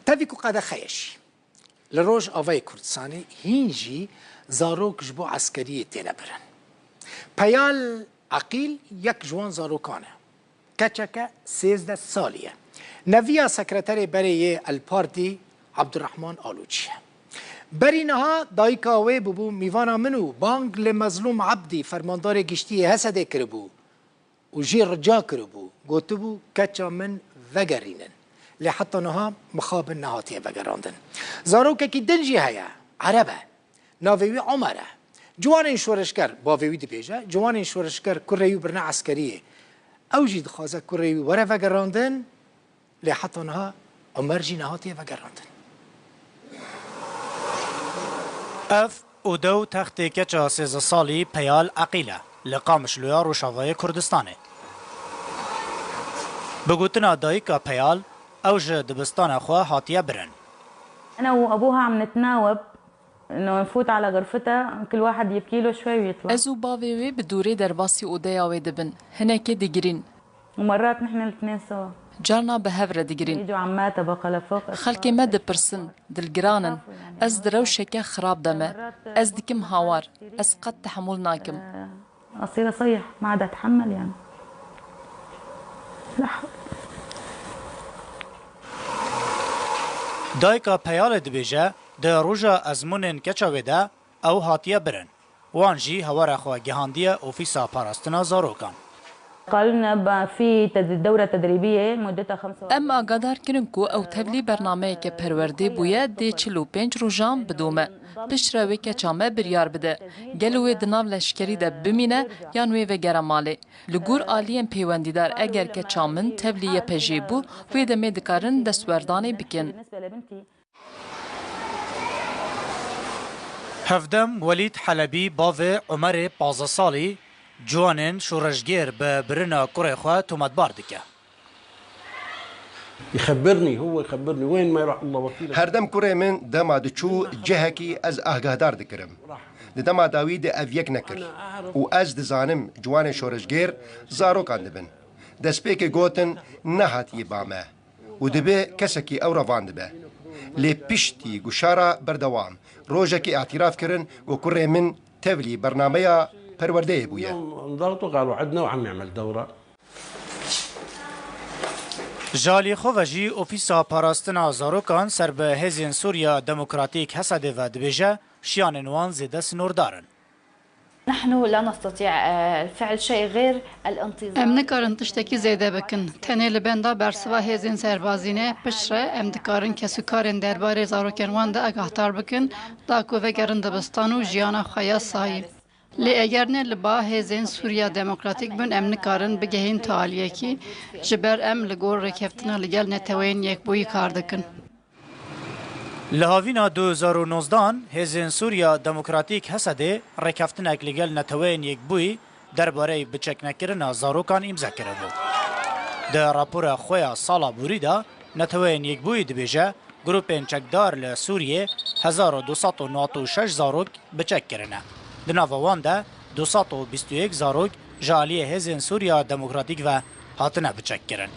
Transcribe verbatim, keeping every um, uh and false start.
Tevî ku qedexe ye jî, li Rojavayê Kurdistanê hîn jî zarok ji bo eskeriyê têne birin. Peyal Eqîl yek ji wan zarokan e. Keçeke sêzdeh salî ye. Neviya sekreterê berê yê El Partî Abdurrahman Aluçî ye. Berî niha dayika wê bûbû mîvana min û bang li Mezlûm Ebdî, fermandarê giştî yê Hesedê kiribû û jê rica kiribû, gotibû, keça min vegerînin. Lê heta niha mixabin nehatiye vegerandin. Zarokekî din jî heye, Ereb e. Navê wî Omer e. Ciwanên şoreşger, bavê wî dibêje, ciwanên şoreşger kurê wî birine eskeriyê. Ew jî dixwaze kurê wî were vegerandin, lê heta niha Omer jî nehatiye vegerandin. Ev û dew textê keça sêzdeh salî Peyal Eqîl e, li Qamişloya Rojavayê Kurdistanê. Bi gotina dayika Peyal, ew ji dibistana xwe hatiye birin. أنا وأبوها عم نتناوب إنه نفوت على غرفتها، كل واحد يبكي له شوي ويطلع. Ez û bavê wê bi dûrê derbasî odeya wê dibin. Hinekê digirîn. ومرات نحن الاثنين سوا. Carna bi hev re digirîn. يجوا عماتها بقى لفوق. Xelkê me dipirsin, dilgiran in. Ez di rewşeke xirab de me. Ez dikim hawar. Ez qet tehemûl nakim. أصير أصيح، ما عاد أتحمل يعني. لا حول. Dayika Peyalê dibêje, di roja ezmûnên keça wê de ew hatiye birin. Wan jî hewara xwe gihandiye Ofîsa Parastina Zarokan. قالوا لنا ب-، في تد-، دورة تدريبية مدتها خمسة وأربعين. Em agadar kirin ku ew tevlî bernameyeke perwerdê bûye, dê çil û pênc rojan bidome. Piştre wê keça me biryar bide. Gelo wê di nav leşkerî de bimîne yan wê vegere malê? Li gor aliyên pêwendîdar, eger keça min tevlî Y P J bû, wê demê dikarin destwerdanê bikin. Hevdem Welîd Helebî, bavê Omerê pazdeh salî, ciwanên şoreşgêr bi birina kurê xwe tometbar dike. يخبرني، هو يخبرني، وين ما يروح الله وكيله. Herdem kurê min dema diçû cihekî ez agahdar dikirim. Di dema dawî de ev yek nekir. Û ez dizanim ciwanên şoreşgêr zarokan dibin. Destpêkê gotin, nehatiye ba me. Û dibe kesekî ew re van dibe. Lê piştî guşara berdewam, rojekê îtiraf kirin ku kurê min tevlî bernameya perwerdeyê bûye. اليوم انضغطوا، قالوا عدنا وعم يعمل دورة. Ji aliyê xwe ve jî Ofîsa Parastina Zarokan ser bi Hêzên Sûriya Demokratîk, Hesedê, ve dibêje, şiyanên wan zêde sînordar in. نحن لا نستطيع، آه، فعل شيء غير الانتظار. Em nikarin tiştekî zêde bikin. Tenê li benda bersiva hêzên serbazî ne, piştre em dikarin kesûkarên derbarê zarokên wan de agahdar bikin, da ku vegerin dibistan û jiyana xwe ya sayî. Lê eger ne li ba hêzên Sûriya Demokratîk bin, em nikarin bigehîn tu aliyekî, ji ber em li gor rêkeftina li gel Neteweyên Yekbûyî kar dikin. Li havîna du hezar û nozdehan, Hêzên Sûriya Demokratîk, Hesedê, rêkeftinek li gel Neteweyên Yekbûyî derbareyê biçeknekirina zarokan îmze kiribû. Di rapora xwe ya sala borî de, Neteweyên Yekbûyî dibêje, grûpên çekdar li Sûriyê hezar û du sed û nod û şeş zarok biçek kirine. Di nava wan de du sed û bîst û yek zarok ji aliyê Hêzên Sûriya Demokratîk ve hatine biçekkirin.